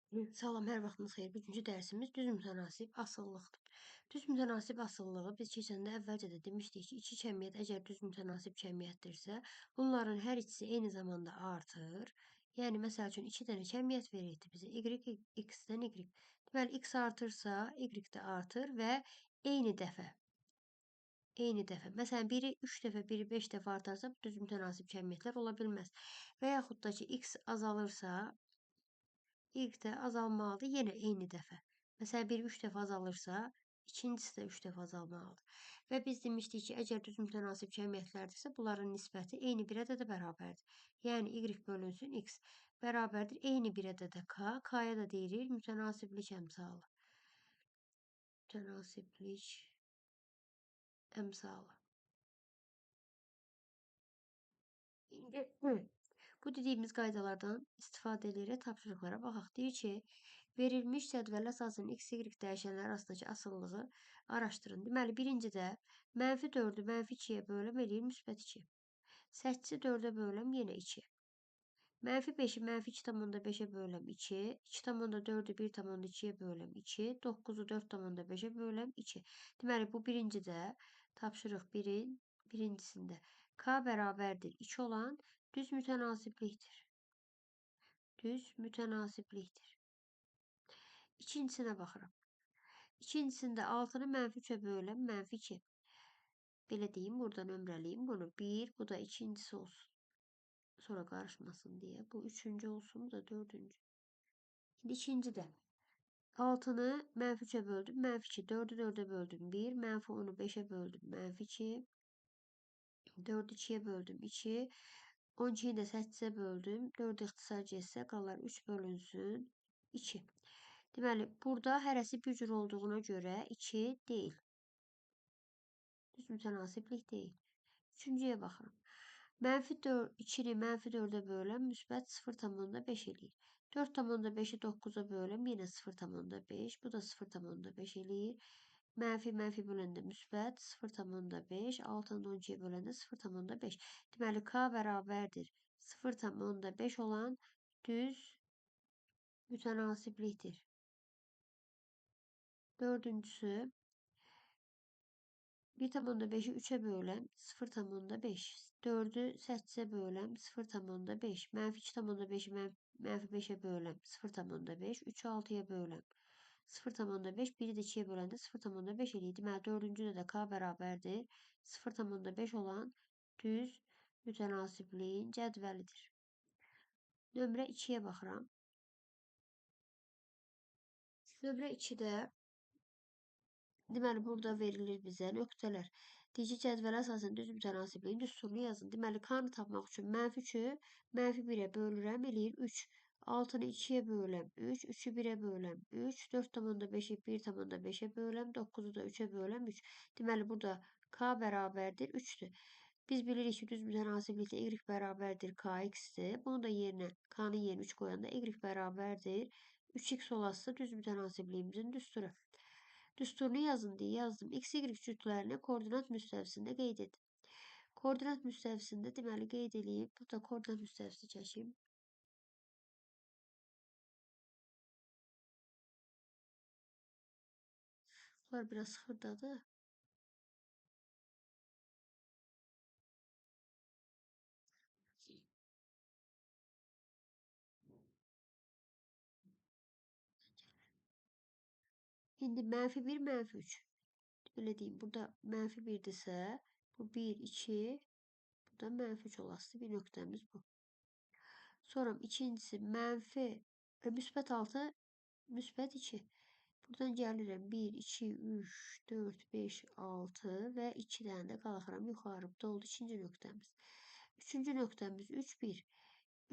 Salam, hər vaxtınız xeyir. Bugünkü dərsimiz düz mütənasib asılılıqdır. Düz mütənasib asılılığı biz keçəndə əvvəlcə də demişdik ki, iki kəmiyyət əgər düz mütənasib kəmiyyətdirsə, bunların hər ikisi eyni zamanda artır. Yəni, məsəl üçün, iki dənə kəmiyyət verirdi bizə. Y, x-dən y. Deməli, x artırsa, y də artır və eyni dəfə. Eyni dəfə. Məsələn, biri 3 dəfə, biri 5 dəfə artarsa, düz mütənasib kəmiyyətlər ola bilməz. Və yaxud da ki, x azalırsa, y də azalmalıdır yenə eyni dəfə. Məsələn, biri 3 dəfə azalırsa, ikincisi də 3 dəfə azalmalıdır. Və biz demişdik ki, əgər düz mütənasib kəmiyyətlərdirsə, bunların nisbəti eyni bir ədədə bərabərdir. Yəni, y bölünsün x bərabərdir eyni bir ədədə k. K-ya da deyirik mütənasiblik əmsalı. Mütənasiblik əmsalı. İndi bu dediyimiz qaydalardan istifadə edərək tapşırıqlara baxaq. Deyir ki, verilmiş cədvələ əsasən x, y dəyişənlər arasındakı asılılığı araşdırın. Deməli, birincidə mənfi 4-ü mənfi 2-yə böləm eləyir müsbət 2. 8-i 4-ə böləm yenə 2. Mənfi 5-i mənfi 2,5-ə böləm 2. 2,4-ü 1,2-yə böləm 2. 9-u 4,5-ə böləm 2. Deməli, bu birincidə tapşırıq 1-in birincisində K bərabərdir 2 olan düz mütənasiblikdir. Düz mütənasiblikdir. İkincisinə baxıram. İkincisində 6-nı mənfi 3-ə böləm, mənfi 2. Belə deyim, burada nömrəliyim bunu. 1, bu da ikincisi olsun. Sonra qarışmasın deyə. Bu üçüncü olsun, bu da dördüncü. İndi ikincidə 6-nı mənfi 3-ə böldüm, mənfi 2. 4-ü 4-ə böldüm, 1. Mənfi 10-u 5-ə böldüm, mənfi 2. 4-ü 2-yə böldüm, 2. 12-ni də 8-ə böldüm. 4 ixtisar getsə, qalar 3 bölünsün 2. Deməli, burada hərəsi bir cür olduğuna görə 2 deyil. Düz mütənasiblik deyil. Üçüncüyə baxıram. Mənfi 2-ni mənfi 4-ə böləm, müsbət 0,5 eləyir. 4,5-i 9-a böləm, yenə 0,5. Bu da 0,5 eləyir. Mənfi mənfi böləndə müsbət 0,5, 6-nı da 12-yə böləndə 0,5. Deməli, K bərabərdir 0,5 olan düz mütənasiblikdir. Dördüncüsü, 1,5-i 3-ə böləm 0,5. 4-ü 8-ə böləm 0,5. Mənfi 2,5-i mənfi 5-ə böləm 0,5. 3-ü 6-ya böləm 0,5, 1-i də 2-yə böləndə 0,5 eləyir. Deməli, dördüncüdə də K bərabərdir 0,5 olan düz mütənasibliyin cədvəlidir. Nömrə 2-yə baxıram. Nömrə 2-də deməli, burada verilir bizə nöqtələr. Deyir ki, cədvələ əsasən düz mütənasibliyin düsturunu yazın. Deməli, K-nı tapmaq üçün mənfi 3-ü mənfi 1-ə bölürəm, eləyir 3. 6-nı 2-yə böləm 3, 3-ü 1-ə böləm 3, 4,5-i 1,5-ə böləm, 9-u da 3-ə böləm 3. Deməli, burada K bərabərdir 3-dür. Biz bilirik ki, düz mütənasiblikdə Y bərabərdir KX-dir. Bunu da yerinə, K-nın yerinə 3 qoyanda Y bərabərdir 3X olası düz mütənasibliyimizin düsturu. Düsturunu yazın deyə yazdım. X, Y cütlərini koordinat müstəvisində qeyd edin. Koordinat müstəvisində deməli, qeyd eləyib. Burada koordinat müstəvisi çəkim. Bunlar biraz xırdadır. İndi mənfi 1, mənfi 3. Belə deyim, burada mənfi 1-dirsə, bu 1, 2, burada mənfi 3 olası bir nöqtəmiz bu. Sonra ikincisi mənfi, müsbət 6, müsbət 2. Buradan gəlirəm 1, 2, 3, 4, 5, 6 və 2 dənə də qalxıram yuxarı. Bu da oldu ikinci nöqtəmiz. Üçüncü nöqtəmiz 3, 1.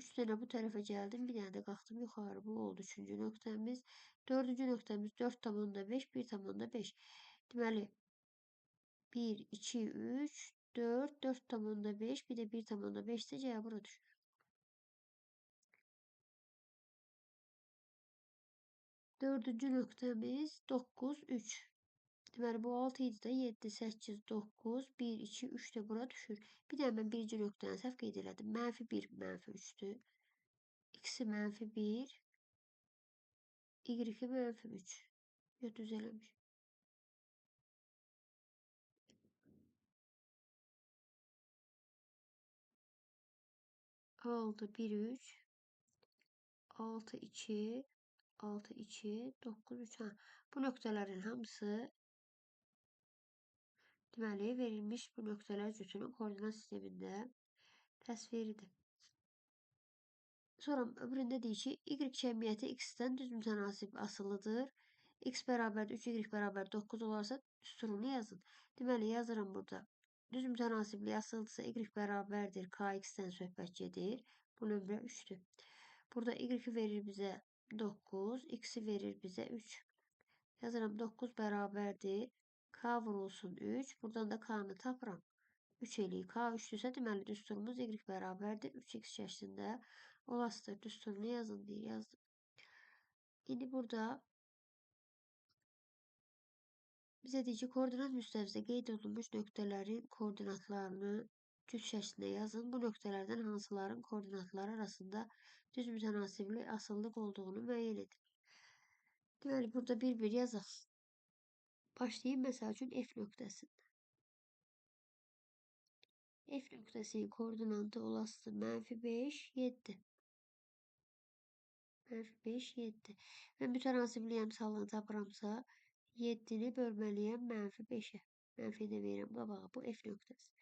3 dənə bu tərəfə gəldim, bir dənə də qalxdım yuxarı. Bu oldu üçüncü nöqtəmiz. Dördüncü nöqtəmiz 4,5, 1,5. Deməli, 1, 2, 3, 4, 4,5, bir də 1,5 də cavab bura düşür. Dördüncü nöqtəmiz 9, 3. Deməli, bu 6 idi də 7, 8, 9, 1, 2, 3 də bura düşür. Bir də mən birinci nöqtəni səhv qeyd elədim. Mənfi 1, mənfi 3-dür. X-i mənfi 1, Y-i mənfi 3. Yox, düz eləmiş. 6, 1, 3. 6, 2. 6, 2, 9, 3. Ha, bu nöqtələrin hamısı deməli, verilmiş bu nöqtələr cütünün koordinat sistemində təsviridir. Sonra öbüründə deyir ki, Y cəmiyyəti X-dən düz mütənasib asılıdır. X bərabərdir 3, Y bərabər 9 olarsa düsturunu yazın. Deməli, yazıram burada. Düz mütənasiblik asılıdırsa Y bərabərdir KX-dən söhbət gedir. Bu nömrə 3-dür. Burada Y verir bizə 9, X-i verir bizə 3. Yazıram 9 bərabərdir K vurulsun 3. Buradan da K-nı tapıram. 3 eləyir. K 3-dürsə, deməli düsturumuz Y bərabərdir 3x şəklində olasıdır. Düsturunu yazın deyir. Yazdım. İndi burada bizə deyir ki, koordinat müstəvidə qeyd olunmuş nöqtələrin koordinatlarını cüt şəklində yazın. Bu nöqtələrdən hansıların koordinatları arasında düz mütənasibli asılılıq olduğunu müəyyən edin. Deməli, burada bir-bir yazaq. Başlayayım məsəl üçün F nöqtəsindən. F nöqtəsinin koordinatı olasıdır mənfi 5, 7. Mənfi 5, 7. Və mütənasiblik əmsalını tapıramsa, 7-ni bölməliyəm mənfi 5-ə. Mənfi də verirəm qabağa. Bu F nöqtəsi.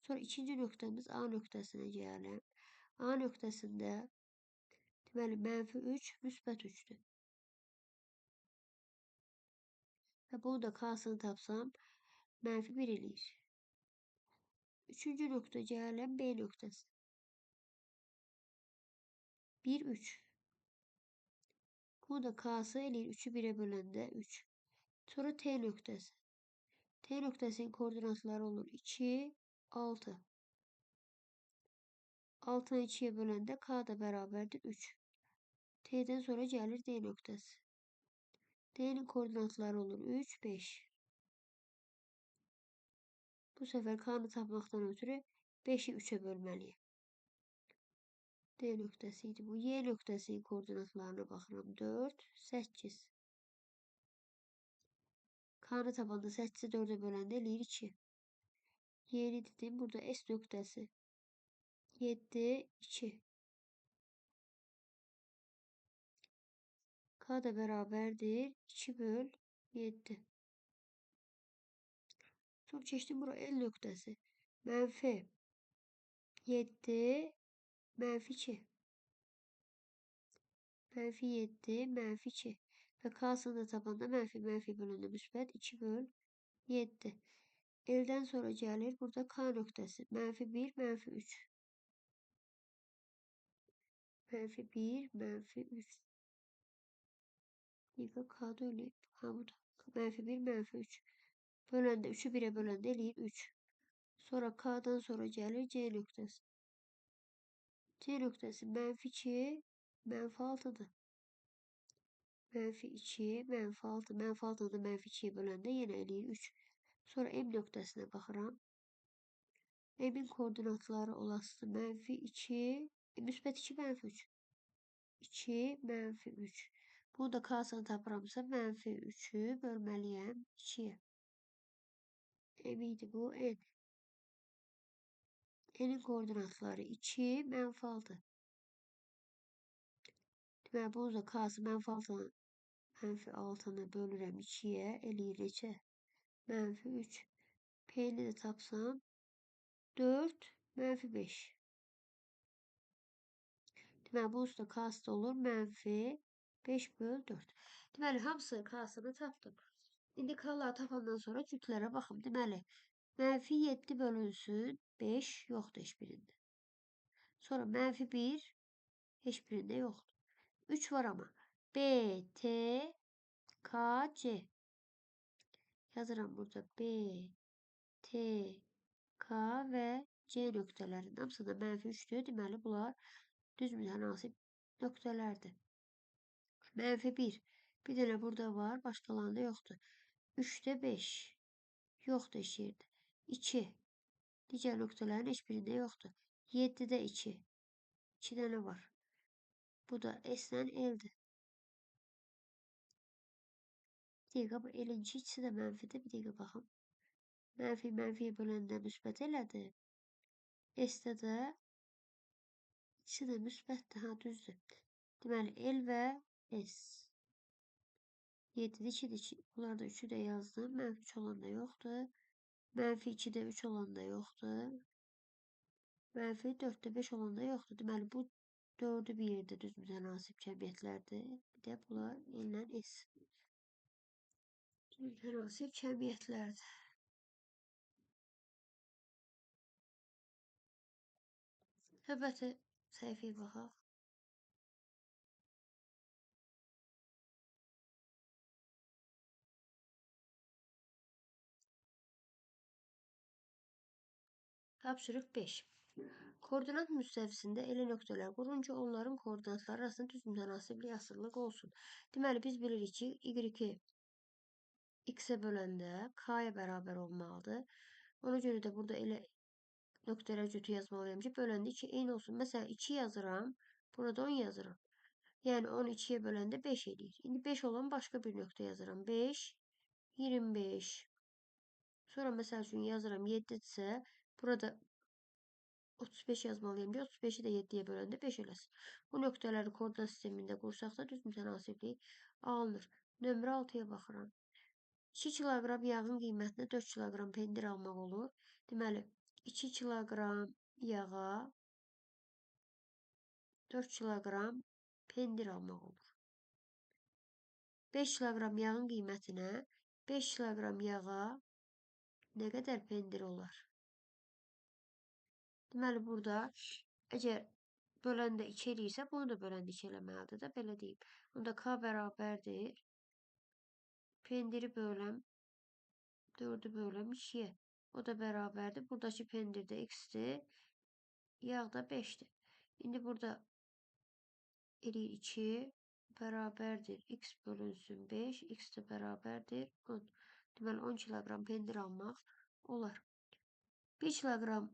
Sonra ikinci nöqtəmiz A nöqtəsinə gəlirəm. A nöqtəsində deməli, mənfi 3, müsbət 3-dür. Və bunu da K-sını tapsam, mənfi 1 eləyir. Üçüncü nöqtə gəlirəm B nöqtəsi. 1, 3. Bunu da K-sı eləyir. 3-ü 1-ə böləndə 3. Sonra T nöqtəsi. T nöqtəsinin koordinatları olur 2, 6. 6-nı 2-yə böləndə K da bərabərdir 3. T-dən sonra gəlir D nöqtəsi. D-nin koordinatları olur 3, 5. Bu səfər K-nı tapmaqdan ötürü 5-i 3-ə bölməliyəm. D nöqtəsi idi bu. Y nöqtəsinin koordinatlarına baxıram. 4, 8. K-nı tapanda 8-i 4-ə böləndə eləyir 2. Y-ni dedim. Burada S nöqtəsi. 7, 2. K da bərabərdir 2 böl 7. Sonra keçdim bura L nöqtəsi. Mənfi 7, mənfi 2. Mənfi 7, mənfi 2. Və K-sını da tapanda mənfi mənfi böləndə müsbət 2 böl 7. L-dən sonra gəlir burada K nöqtəsi. Mənfi 1, mənfi 3. Mənfi 1, mənfi 3. Dəqiqə K-da eləyib. Ha, bu da. Mənfi 1, mənfi 3. Böləndə 3-ü 1-ə böləndə eləyir 3. Sonra K-dan sonra gəlir C nöqtəsi. C nöqtəsi mənfi 2, mənfi 6-dır. Mənfi 2, mənfi 6. Mənfi 6-nı da mənfi 2-yə böləndə yenə eləyir 3. Sonra M nöqtəsinə baxıram. M-in koordinatları olasıdır mənfi 2, müsbət 2, mənfi 3. 2, mənfi 3. Bunu da K-sını tapıramsa, mənfi 3-ü bölməliyəm 2-yə. M idi bu, N. N-in koordinatları 2, mənfi 6. Deməli, bunu da K-sı mənfi 6-nı, mənfi 6-nı bölürəm 2-yə, eləyir neçə? Mənfi 3. P-ni də tapsam, 4, mənfi 5. Deməli, bunun da K-sı da olur, mənfi 5 böl 4. Deməli, hamısı K-sını tapdım. İndi K-ları tapandan sonra cütlərə baxım. Deməli, mənfi 7 bölünsün 5 yoxdur heç birində. Sonra mənfi 1 heç birində yoxdur. 3 var amma. B, T, K, C. Yazıram burada B, T, K və C nöqtələrinin hamısı da mənfi 3-dür. Deməli, bunlar düz mütənasib nöqtələrdir. Mənfi 1. Bir dənə burada var, başqalarında yoxdur. 3-də 5. Yoxdur heç yerdə. 2. Digər nöqtələrin heç birində yoxdur. 7-də 2. 2 dənə var. Bu da S ilə L-dir. Bir dəqiqə, bu L-in ikisi də mənfidir. Bir dəqiqə baxım. Mənfi mənfiyə böləndə müsbət elədi. S-də də ikisi də müsbətdir. Ha, düzdür. Deməli, L və S. 7-dir, 2-dir, 2. Bunlar da 3-ü də yazdım. Mənfi 3 olan da yoxdur. Mənfi 2-də 3 olan da yoxdur. Mənfi 4-də 5 olan da yoxdur. Deməli, bu 4-ü bir yerdə düz mütənasib kəmiyyətlərdir. Bir də bunlar L ilə S. Düz mütənasib kəmiyyətlərdir. Növbəti səhifəyə baxaq. Tapşırıq 5. Koordinat müstəvisində elə nöqtələr qurun ki, onların koordinatları arasında düz mütənasiblik asılılıq olsun. Deməli, biz bilirik ki, y-i x-ə böləndə k-ya bərabər olmalıdır. Ona görə də burada elə nöqtələr cütü yazmalıyam ki, böləndə 2 eyni olsun. Məsələn, 2 yazıram, burada 10 yazıram. Yəni, 10 2-yə böləndə 5 eləyir. İndi 5 olan başqa bir nöqtə yazıram. 5, 25. Sonra, məsəl üçün, yazıram 7-dirsə, burada 35 yazmalıyam ki, 35-i də 7-yə böləndə 5 eləsin. Bu nöqtələri koordinat sistemində qursaq da düz mütənasiblik alınır. Nömrə 6-ya baxıram. 2 kiloqram yağın qiymətinə 4 kiloqram pendir almaq olur. Deməli, 2 kiloqram yağa 4 kiloqram pendir almaq olur. 5 kiloqram yağın qiymətinə 5 kiloqram yağa nə qədər pendir olar? Deməli, burada əgər böləndə 2 eləyirsə, bunu da böləndə 2 eləməlidir də, belə deyim. Onda K bərabərdir. Pendiri böləm, 4-ü böləm 2-yə. O da bərabərdir. Buradakı pendir də x-dir. Yağ da 5-dir. İndi burada eləyir 2 bərabərdir. X bölünsün 5, x də bərabərdir 10. Deməli, 10 kiloqram pendir almaq olar. 1 kiloqram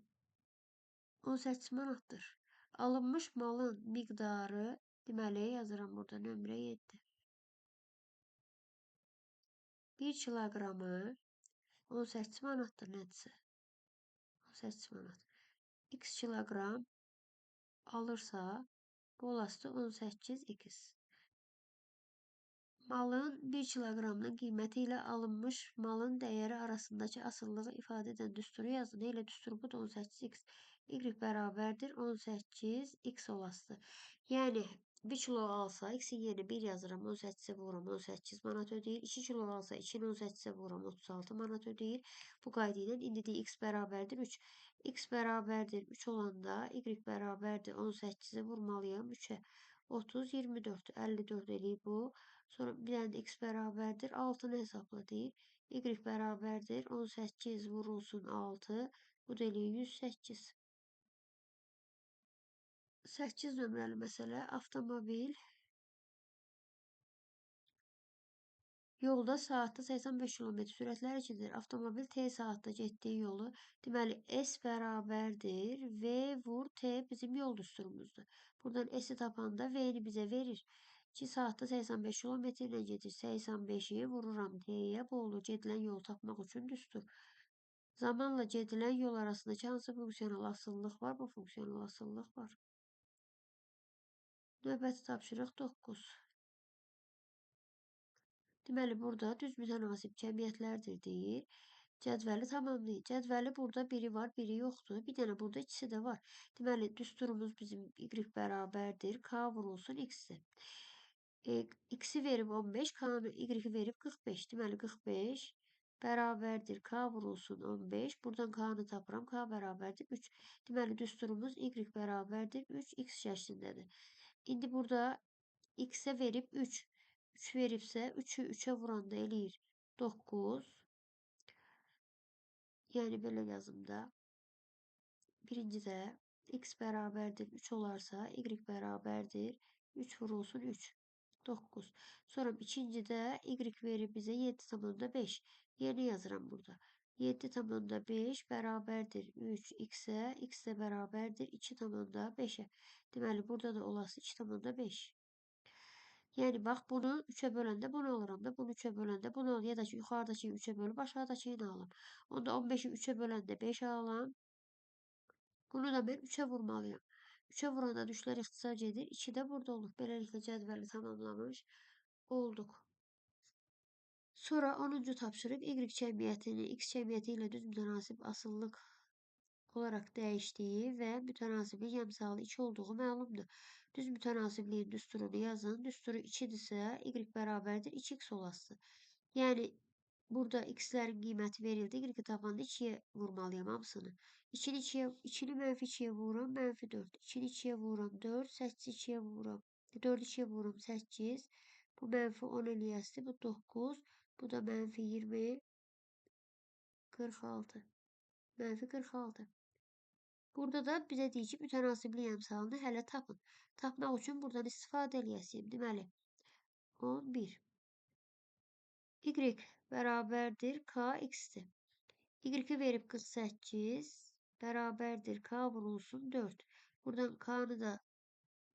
18 manatdır. Alınmış malın miqdarı, deməli, yazıram burada nömrə 7. 1 kiloqramı 18 manatdır nədirsə. 18 manat. X kiloqram alırsa, bu olası 18x. Malın 1 kiloqramının qiyməti ilə alınmış malın dəyəri arasındakı asılılığı ifadə edən düsturu yazın. Elə düstur bu da 18x. Y bərabərdir 18x olasıdır. Yəni, 1 kilo alsa, x-in yerinə 1 yazıram, 18-ə vururam, 18 manat ödəyir. 2 kilo alsa, 2-ni 18-ə vururam, 36 manat ödəyir. Bu qayda ilə indi deyir, x bərabərdir 3. X bərabərdir 3 olanda, y bərabərdir 18-ə vurmalıyam 3-ə. 30, 24, 54 eləyir bu. Sonra bir dənə də x bərabərdir 6-nı hesabla deyir. Y bərabərdir 18 vurulsun 6. Bu da eləyir 108. 8 nömrəli məsələ avtomobil yolda saatda 85 km sürətlə hərəkət edir. Avtomobil T saatda getdiyi yolu, deməli S bərabərdir V vur T bizim yol düsturumuzdur. Buradan S-i tapanda V-ni bizə verir. 2 saatda 85 km ilə gedir. 85-i vururam T-yə. Bu olur gedilən yolu tapmaq üçün düstur. Zamanla gedilən yol arasındakı hansı funksional asılılıq var? Bu funksional asılılıq var. Növbəti tapşırıq 9. Deməli, burada düz mütənasib cəmiyyətlərdir deyir. Cədvəli tamamlayın. Cədvəli burada biri var, biri yoxdur. Bir dənə burada ikisi də var. Deməli, düsturumuz bizim y bərabərdir. K vurulsun x-dir. X-i verib 15, K-nı y-i verib 45. Deməli, 45 bərabərdir. K vurulsun 15. Buradan K-nı tapıram. K bərabərdir 3. Deməli, düsturumuz y bərabərdir 3, x şəklindədir. İndi burada x-ə verib 3. 3 veribsə 3-ü 3-ə vuranda eləyir 9. Yəni belə yazım da. Birincidə x bərabərdir 3 olarsa y bərabərdir 3 vurulsun 3. 9. Sonra ikincidə y verib bizə 7,5. Yeni yazıram burada. 7,5 bərabərdir 3x-ə, x də bərabərdir 2,5-ə. Deməli, burada da olası 2,5. Yəni, bax, bunu 3-ə böləndə bunu alıram da, bunu 3-ə böləndə bunu alıram. Ya da ki, yuxarıdakını 3-ə bölüb aşağıdakını alıram. Onda 15-i 3-ə böləndə 5 alıram. Bunu da mən 3-ə vurmalıyam. 3-ə vuranda düşlər ixtisar edir. 2 də burada olur. Beləliklə cədvəli tamamlamış olduq. Sonra 10-cu tapşırıq Y cəmiyyətini X cəmiyyəti ilə düz mütənasib asıllıq olaraq dəyişdiyi və mütənasiblik əmsalı 2 olduğu məlumdur. Düz mütənasibliyin düsturunu yazın. Düsturu 2-dirsə, Y bərabərdir 2x olası. Yəni, burada x-lərin qiyməti verildi. Y-i tapanda 2-yə vurmalıyam hamısını. 2-ni 2-ni mənfi 2-yə vururam, mənfi 4. 2-ni 2-yə vururam, 4. 8-i 2-yə vururam, 4-ü 2-yə vururam, 8. Bu mənfi 10 eləyəsi, bu 9. Bu da mənfi 20, 46. Mənfi 46. Burada da bizə deyir ki, mütənasiblik əmsalını hələ tapın. Tapmaq üçün buradan istifadə eləyəsiyim. Deməli, 11. Y bərabərdir K x-dir. Y-i verib 48 bərabərdir K vurulsun 4. Buradan K-nı da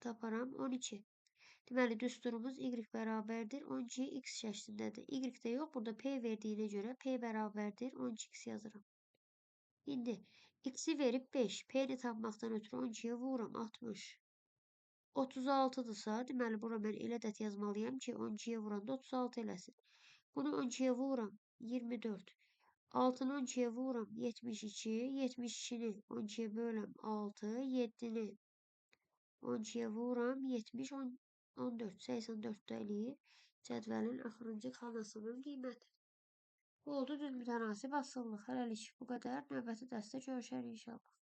taparam 12. Deməli, düsturumuz Y bərabərdir 12x şəklindədir. Y də yox, burada P verdiyinə görə P bərabərdir 12x yazıram. İndi X-i verib 5. P-ni tapmaqdan ötürü 12-yə vururam 60. 36-dırsa, deməli, bura mən elə dət yazmalıyam ki, 12-yə vuranda 36 eləsin. Bunu 12-yə vururam 24. 6-nı 12-yə vururam 72. 72-ni 12-yə bölürəm 6. 7-ni 12-yə vururam 70, 14. 84 də eləyir cədvəlin axırıncı xanasının qiyməti. Bu oldu düz mütənasib asıllıq. Hələlik bu qədər. Növbəti dərsdə görüşərik inşallah.